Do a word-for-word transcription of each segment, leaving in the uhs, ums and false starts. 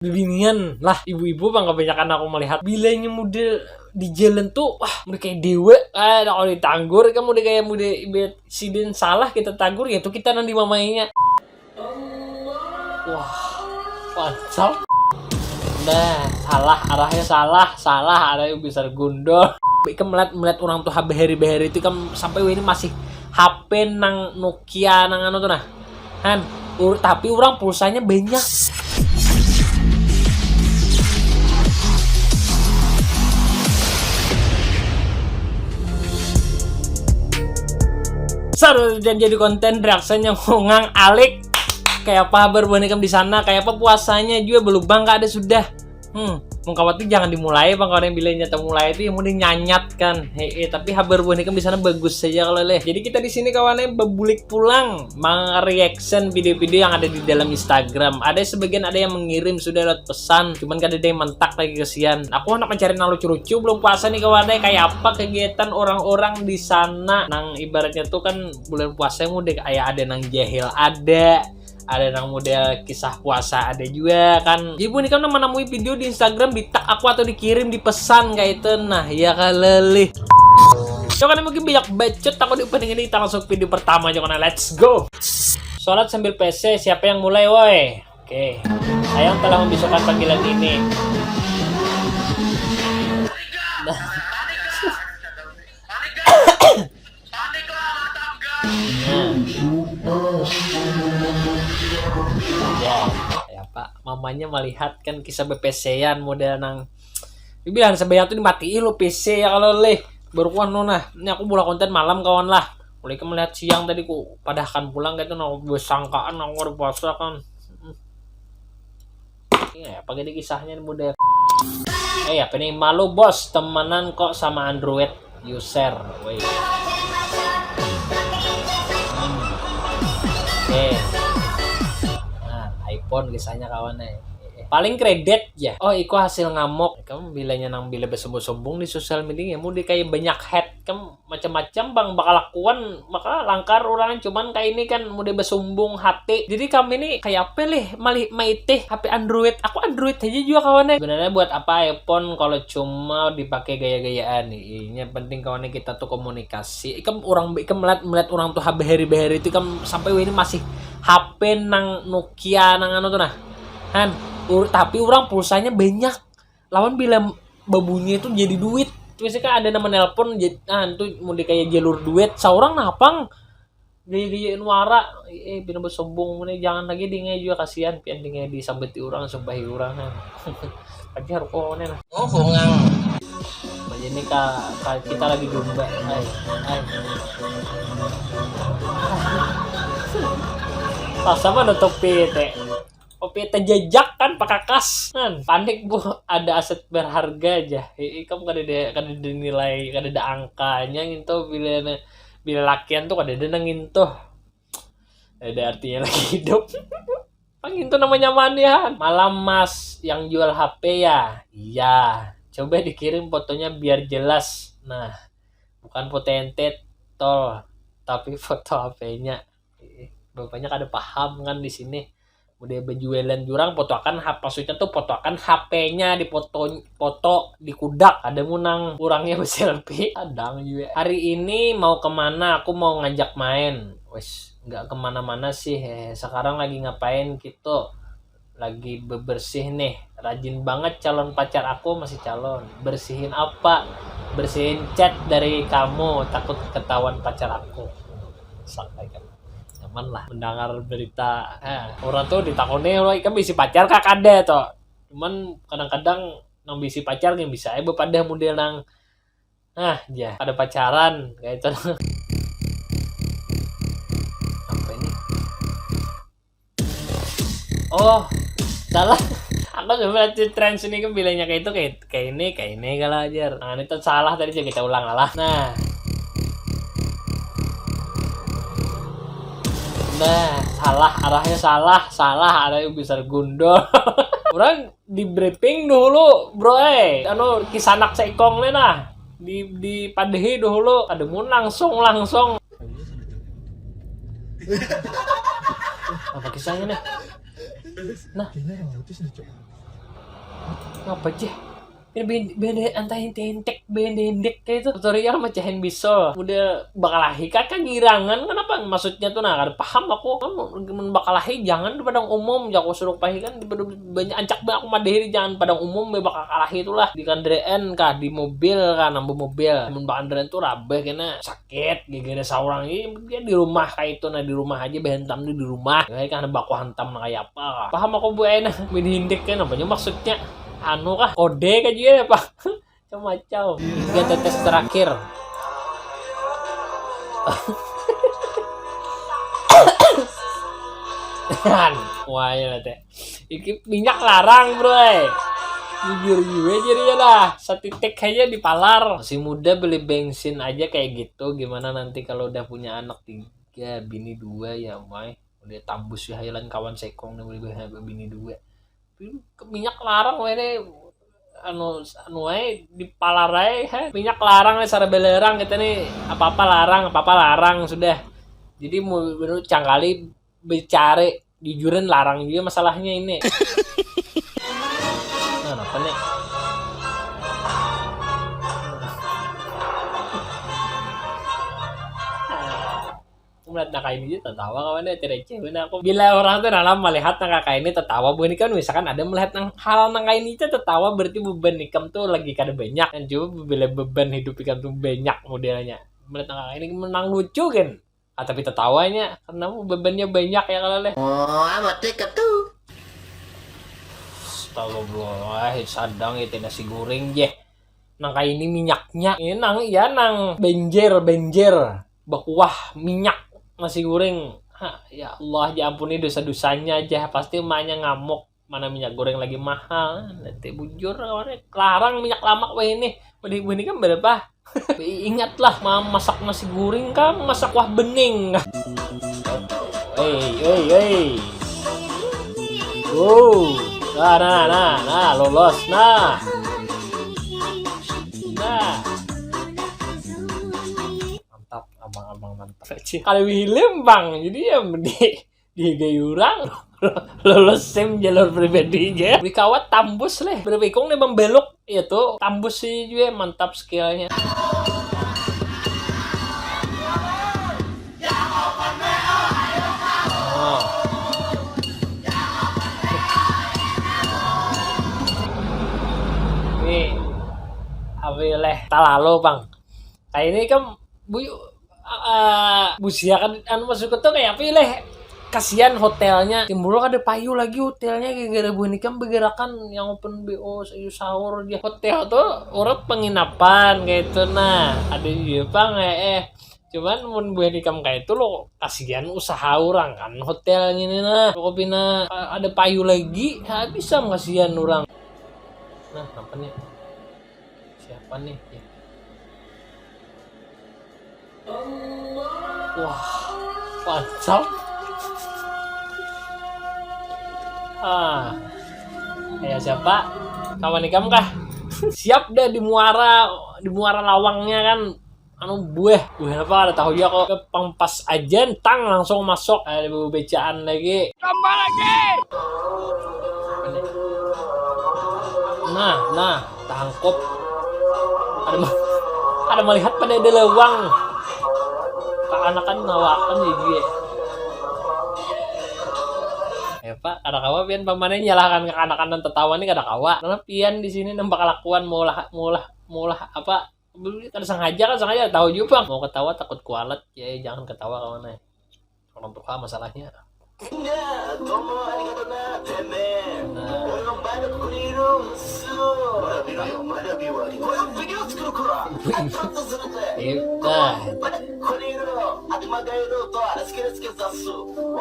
Bibinian lah, ibu-ibu bang kebanyakan aku melihat bilanya muda di jalan tuh, wah, muda kayak dewa. Ah, kalau ditanggur kan muda kayak muda ibarat sidin salah kita tanggur, ya tuh kita nanti mamainya. Wah, pancang. Nah, salah arahnya, salah, salah arahnya, besar gundul. Ikam melihat melihat orang tuh bahari-bahari itu, ikam sampai ini masih H P nang Nokia nang anu tuh nah. Han, ur, tapi orang pulsanya banyak. Sarwa dan jadi konten reaction yang hongang alik. Kayak apa habar buah ikam di sana? Kayak apa puasanya juga belum bang, ada sudah. Hmm, mengkawati jangan dimulai bang, kalau yang bila nyata mulai itu yang mending nyanyat kan. Hehe, tapi habar buah ikam di sana bagus saja kalau leh. Jadi kita di sini kawannya bebulik pulang, meng-reaction video-video yang ada di dalam Instagram. Ada sebagian ada yang mengirim sudah lewat pesan, cuman kada ada yang mentak lagi, kesian. Aku anak mencari nang lucu-lucu belum puasa nih kawannya, kayak apa kegiatan orang-orang di sana nang ibaratnya tuh kan bulan puasa yang udah kayak ada nang jahil, ada ada nang model kisah puasa ada juga kan. Jadi buhan ikam nang menemui video di Instagram ditak aku atau dikirim di pesan kayak itu nah, ya kalelih. Coba mungkin banyak bacot aku di opening ini, kita langsung video pertama aja kena, let's go. Sholat sambil P C, siapa yang mulai woi? Oke, saya yang telah membisukan panggilan ini. Nah. Ya, ya Pak, mamanya melihat kan kisah bepecean model nang bilang sebanyak tuh dimatiin lo P C ya kalau leh. Baru kuan lo nah, ini aku buka konten malam kawan lah. Mulai ke melihat siang tadi ku padahkan pulang kayak itu nah, bersangkaan aku ada puasa kan. Iya, apa gini kisahnya model. Eh, apa nih, malu bos, temenan kok sama Android user. Woi. Hmm. Oke. Nah, iPhone kisahnya kawan eh. Paling kredit ya. Oh, iko hasil ngamuk. Kamu bilanya nang bila bersombong-sombong di sosial media, mau di kayak banyak head. Kamu macam-macam bang bakal lakuan, bakal langkar orang, cuman kayak ini kan mudah bersumbung hati. Jadi kami ini kayak apa leh malih maitih H P Android, aku Android aja juga kawan eh. Sebenarnya buat apa iPhone kalau cuma dipakai gaya-gayaan nih? Ini penting kawannya kita tuh komunikasi. Ikam orang ikam melihat melihat orang tuh bahari-bahari itu ikam sampai ini masih H P nang Nokia nang anu tuh nah. Han, ur, tapi orang pulsanya banyak. Lawan bila babunyi itu jadi duit. Terus kan ada nama nelpon, nah itu mau kayak jalur duit. Seorang napang gaya-gayaan wara, eh bina bersombong mana, jangan lagi dingai juga, kasihan pian dingai disambeti orang, sumpahi orang kan. Ajar kok nah. Oh, hongang. Jadi ini ka, ka, kita lagi domba. Ay, ay. Pas sama nutup teh. Kopi teh jajak kan pakakas kan, panik bu, ada aset berharga aja. Ikam kada ada kada ada nilai, kada ada angkanya ngintu bila bila lakian tuh kada ada nang ngintu, kada ada artinya lagi hidup. Pang ngintu namanya manihan. Malam mas yang jual H P ya? Iya. Coba dikirim fotonya biar jelas. Nah, bukan foto ente tol, tapi foto H P-nya. Bapaknya kada paham kan di sini. Udah berjualan jurang, fotoakan HP, maksudnya tuh fotoakan HP-nya di foto foto di kudak, ada munang orangnya berselfie kadang juga. Hari ini mau kemana? Aku mau ngajak main. Wes nggak kemana-mana sih. Eh, sekarang lagi ngapain gitu? Lagi bebersih nih. Rajin banget calon pacar aku, masih calon. Bersihin apa? Bersihin chat dari kamu, takut ketahuan pacar aku. Sampai kan nyaman lah mendengar berita. Eh, orang tuh ditakoni lo ikan bisi pacar kak ada tuh. Cuman kadang-kadang nang bisi pacar yang bisa aja bepadah model nang ah ya ada pacaran kayak itu. Apa ini? Oh, salah. Aku sebenarnya trend sini kan bilangnya kayak itu kayak kayak ini kayak ini kalau ajar. Nah, ini tuh salah tadi, jadi kita ulang lah. Nah. Nah, salah arahnya, salah, salah arahnya, besar gundul. Orang di briefing dulu, bro eh. Anu kisanak seikong nih nah. Di dipadehi dulu, ada mun langsung langsung. Apa kisahnya nih? Nah, kayaknya orang autis nih, Cok. Ngapa jeh? Benda, benda entah hentik-hentik, benda hentik kayak itu. Tutorial mecahin bisol. Udah bakalahi kakak girangan, kenapa? Maksudnya tuh, nah, kada paham aku. Kan mun bakalahi jangan di padang umum, jaku suruh pahi kan, di padang, banyak ancak banyak aku madahi, jangan padang umum, bakalahi itulah. Di kandaraan kah, di mobil kah, nambah mobil. Mun bakandaraan tuh rabah kena sakit, gegara saurang. Iya, dia di rumah kayak itu, nah, di rumah aja, bahantam tuh di rumah. Ya, kan baku hantam, nah, kayak apa kah? Paham aku, Bu Aina. Benda hentik kan, apanya maksudnya? Anu kah? Kode kah juga ya, Pak? Macam-macam. Tiga tetes terakhir. Wah, ya, teh. Iki minyak larang, bro, eh. Jujur jua jadinya lah. Satitik aja dipalar. Masih muda beli bensin aja kayak gitu. Gimana nanti kalau udah punya anak tiga, bini dua, ya, mai. Udah tambus ya, hailan kawan sekong nih, beli bini dua. Tapi minyak larang weh nih, anu, anu wae, dipalar ae, heh. Minyak larang nih, sara belerang kita nih, apa-apa larang, apa-apa larang sudah. Jadi mau menurut cangkali, bicari jujuran larang juga masalahnya ini. Nah, apa nih? Aku melihat nang kaini aja tatawa kawan ya, receh benar aku. Bila orang tuh dalam melihat nang kayak ini tatawa, bukan kan, misalkan ada melihat nang hal nang kayak ini aja tatawa, berarti beban ikam tuh lagi kada banyak. Dan coba bila beban hidup ikam tuh banyak modelnya, melihat nang kayak ini menang lucu kan. Ah, tapi tatawanya karena bebannya banyak ya kalau leh. Oh, mati ketu. Astagfirullah, sadang itu nasi goreng jeh. Nang kayak ini minyaknya. Ini nang, ya, nang benjer, benjer. Bakuah minyak nasi goreng. Ha, ya Allah, ya ampuni dosa-dosanya aja. Pasti emaknya ngamuk. Mana minyak goreng lagi mahal. Nanti bujur kawan. Larang minyak lamak weh ini. Beli, beli kan berapa? Ingatlah, ma-, masak nasi goreng kah, masak kuah bening kah? Hei, hei, hei. Wow. Nah, nah, nah, nah, lolos. Nah. Nah. Mantap, abang-abang mantap. Kalau hilim, Bang. Jadi ya, mending dihigai urang. Lulus sim jalur pribadi ja. Beli kawat tambus leh. Berapa ikung nih membelok. Iya tuh, tambus sih juga, mantap skillnya. Oh. Ini apa leh? Talalo, Bang. Kayak ini kan, Bu, eh, busiakan anu, maksudku tuh kayak apa leh? Kasihan hotelnya. Timbul kada payu lagi hotelnya gara-gara buhan ikam begerakan yang open B O, sayur sahur dia. Hotel tuh urut penginapan kayak itu, nah. Ada juga pang, eh, eh. Cuman mun buhan ikam kayak itu lo, kasihan usaha orang kan hotel ini, nah. Pokoknya, eh, ada payu lagi, habis am kasihan orang. Nah, apa nih? Siapa nih? Ya. Wah, mantap. Ah. Ya, siapa? Kawan ikam kah? Siap dah di muara, di muara lawangnya kan. Anu, buah. Buah apa? Ada tahu ya kok. Pang pas aja, tang, langsung masuk. Ada becaan lagi. Tambah lagi. Nah, nah, tangkup. Ada ma-, ada melihat pada ada lawang. Kaanakan ngawakan ya, Ji. Ya, Pak, kada kawa pian pamannya nyalahkan kakanakan dan tatawa nih, kada kawa. Karena pian di sini nampak kelakuan maulah, maulah, maulah apa? Kada sengaja, kan sengaja tahu juga, Bang. Mau ketawa takut kualat. Ya, jangan ketawa kawan, eh. Orang tuha masalahnya. Nah.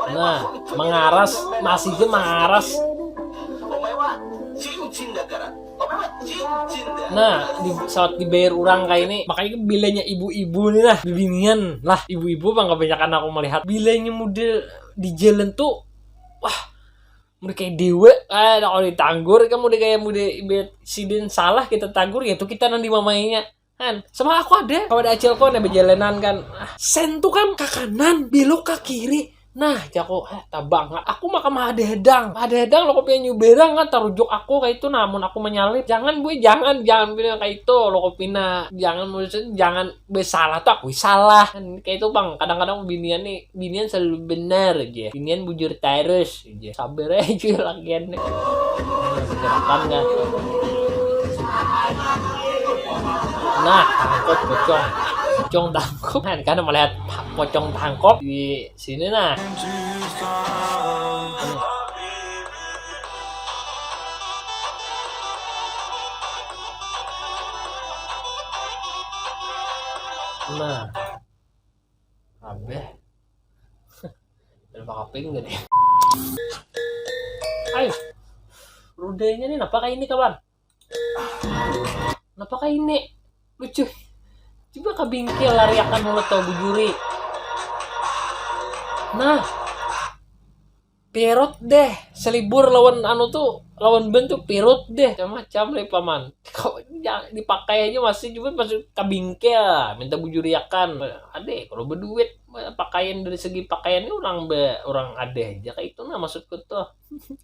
Nah, mengaras, masih aja mengaras. Nah, di, saat dibayar orang kayak ini, makanya bilanya ibu-ibu nih lah, bibinian lah, ibu-ibu bang kebanyakan aku melihat, bilanya muda di jalan tuh, wah, muda kayak dewa, ah, kalau ditanggur kan muda kayak muda, ibarat sidin salah kita tanggur, ya itu kita nanti mamainya. Kan, sama aku ada kawan acil kau nih berjalanan kan, ah, sen tuh kan ke kanan, belok ke kiri, Nah, jaku, heh, tabang. Aku maka mahadeh hedang. Mahadeh hedang lo kopi nyuberang kan tarujuk aku kayak itu, namun aku menyalip. Jangan, bui, jangan, jangan bilang kayak itu. Lo kopi na, jangan, maksudnya jangan bersalah tuh aku salah. Kan kayak itu, Bang. Kadang-kadang binian nih, binian selalu benar aja. Binian bujur terus aja. Sabar aja lagian nih. Nah, gerakan kan. Nah, tangkap pocong. Pocong tangkap. Kan, kan melihat pocong tangkap di sini, nah. Nah. Abeh. Berapa kaping gede? Ayo. Rudenya nih, napa kayak ini, kawan? Napa kayak ini? Lucu. Coba kabingkil lari akan mulut tau bujuri. Nah. Pirut deh, selibur lawan anu tuh, lawan ben tuh pirut deh. Macam-macam nih, Paman. Kok ya, dipakai aja masih, cuma masuk kabingkil, minta bujuriakan. Ade, kalau berduit, pakaian, dari segi pakaiannya orang be, orang ade aja kayak itu, nah, maksudku tuh.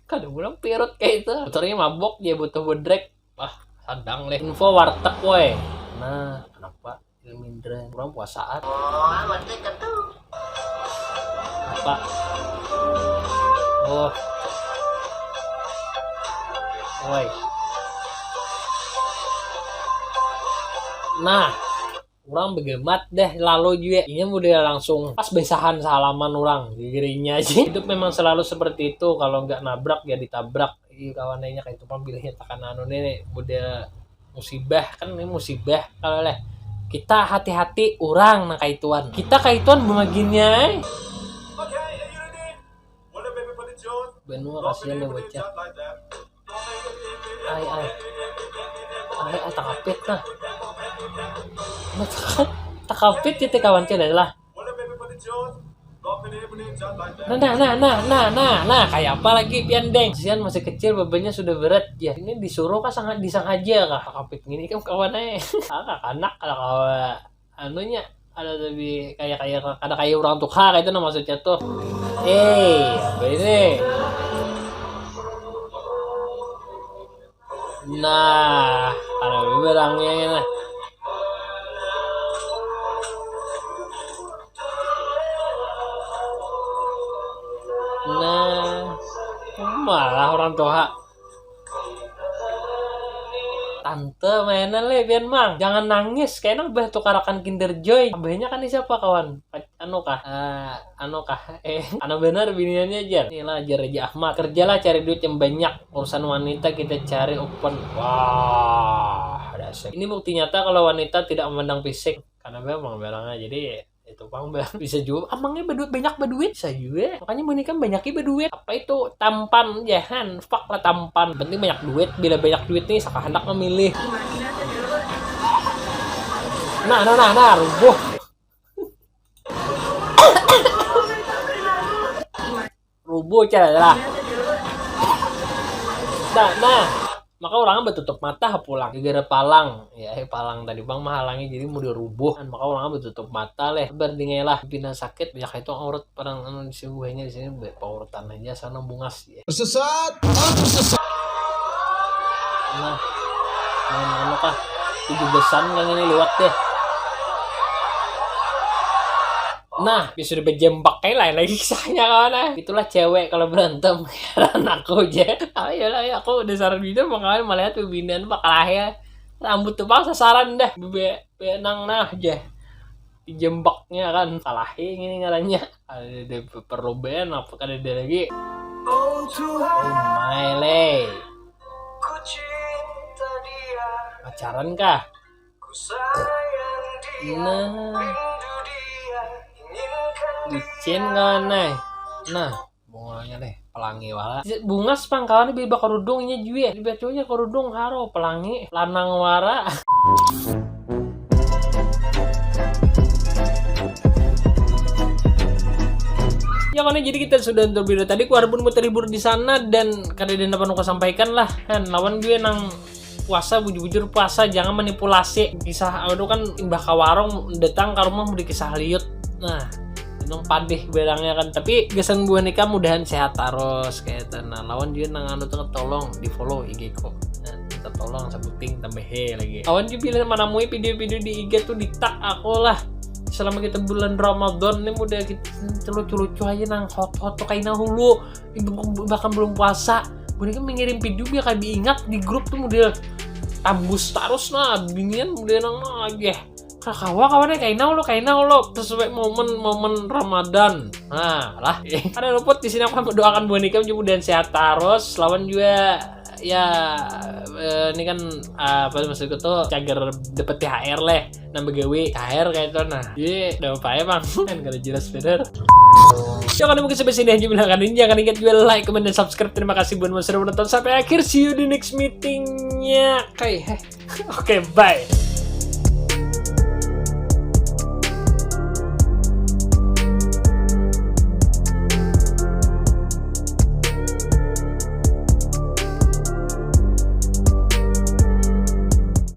Kadang orang pirut kayak itu. Motornya mabok, dia butuh bodrek. Wah, sadang leh. Info warteg, woi. Nah, kenapa? Ilmindra, orang puasaan. Oh, mati kan tuh. Apa? Oh. Woi. Nah, orang begemat deh lalu juga. Inya udah langsung pas besahan salaman orang di dirinya aja. Hidup memang selalu seperti itu, kalau nggak nabrak ya ditabrak. Iya, kawannya kayak itu pang bilihnya takana anu nih, nih, model musibah kan, ini musibah kalau leh. Kita hati-hati orang nang kaituan. Kita kaituan bemaginnya, eh. Benua kasihan deh bocah. Ai, ai. Ai, ai, takapit nah. Nah, takapit kita kawan cewek lah. Nah, nah, nah, nah, nah, nah, nah, kayak apa lagi pian, Deng? Kasihan masih kecil, bebannya sudah berat. Ya, ini disuruh kah sangat disengaja kah? Kapit gini kan kawan aja. Ah, anak kalau kawa anunya ada lebih kayak kayak ada kayak orang tuh kah, kayak itu nah maksudnya tuh. Eh, apa ini? Nah, ada barangnya ini nah. Nah, malah orang tua. Tante mainan leh, pian, Mang. Jangan nangis, kena bah tukarakan Kinder Joy. Abahnya kan siapa, kawan? Anu kah? Eh, anu kah? Eh, anu benar biniannya, jar. Inilah, jar Raja Ahmad. Kerjalah cari duit yang banyak. Urusan wanita kita cari open. Wah, dasar. Ini bukti nyata kalau wanita tidak memandang fisik. Karena memang barangnya. Jadi, itu pang, bah. Bisa juga. Amangnya berduit, banyak berduit. Bisa juga. Makanya menikah banyaknya berduit. Apa itu? Tampan, jahan. Fuck lah tampan. Penting banyak duit. Bila banyak duit nih, sakahandak memilih. Nah, nah, nah, nah, rubuh. Rubuh cara lah. Nah, nah. Maka orang bertutup mata pulang. Gara-gara palang. Ya, eh, palang tadi bang menghalangi, jadi mau dirubuh. Maka orang bertutup mata leh. Berdingailah. Pindah sakit. Banyak itu aurat. Orang anu di sini, buahnya di sini. Paurutan aja sana bungas. Ya. Tersesat. Tersesat. Nah, main anu kah? Tujuh belasan kan ini lewat deh. Nah, bisa udah berjembak kayak lain lagi kisahnya, kawan, ah. Itulah cewek kalau berantem. Heran aku aja. Ayo lah, ya, aku udah saran bina, kawan, melihat pembinaan bakal akhir. Rambut tuh bang sasaran dah. Bebe, benang nah aja. Dijembaknya kan salah ini ngarannya. Ada, ada perlu band apa, kada ada lagi. Oh my lay. Pacaran kah? Nah. Bucin kawan ai. Nah, bunganya nih, pelangi wara. Bungas pang kawan, beli bakarudung inya jua. Beli bacunya karudung haro, pelangi, lanang wara. Ya kan, jadi kita sudah terlebih dahulu tadi, walaupun mau terhibur di sana dan kada ada apa nuka sampaikan lah kan, lawan gue nang puasa, bujur-bujur puasa, jangan manipulasi. Kisah aduh kan imbah ka warung, datang ka rumah mau dikisah liut. Nah, Nang padih barangnya kan, tapi gasan buah nikah mudahan sehat terus kayak itu. Nah, lawan juga nang anu tuh tolong di follow I G ku. Nah, minta tolong sebuting tambah he lagi. Lawan juga bila menemui video-video di I G tuh di tag aku lah. Selama kita bulan Ramadan ini mudah kita lucu-lucu aja nang hot-hot tuh kaina hulu. Bahkan belum puasa. Buah nikah mengirim video biar kayak diingat di grup tuh model tambus terus nah binian model nang nah aja. Kakawa kawannya kaina lo kaina lo sesuai momen-momen Ramadan. Nah lah, ada luput di sini aku mendoakan buah nikah mudah-mudahan sehat terus. Lawan juga ya eh, ini kan apa maksudku tuh cagar dapat T H R leh, nambah gawe T H R kayak itu nah. Jadi udah apa ya bang? Kan kada jelas bener. Ya kalau mungkin sampai sini aja bilang kan ini jangan ingat juga like, comment, dan subscribe. Terima kasih buat yang sudah menonton sampai akhir. See you di next meetingnya. Oke, oke, bye.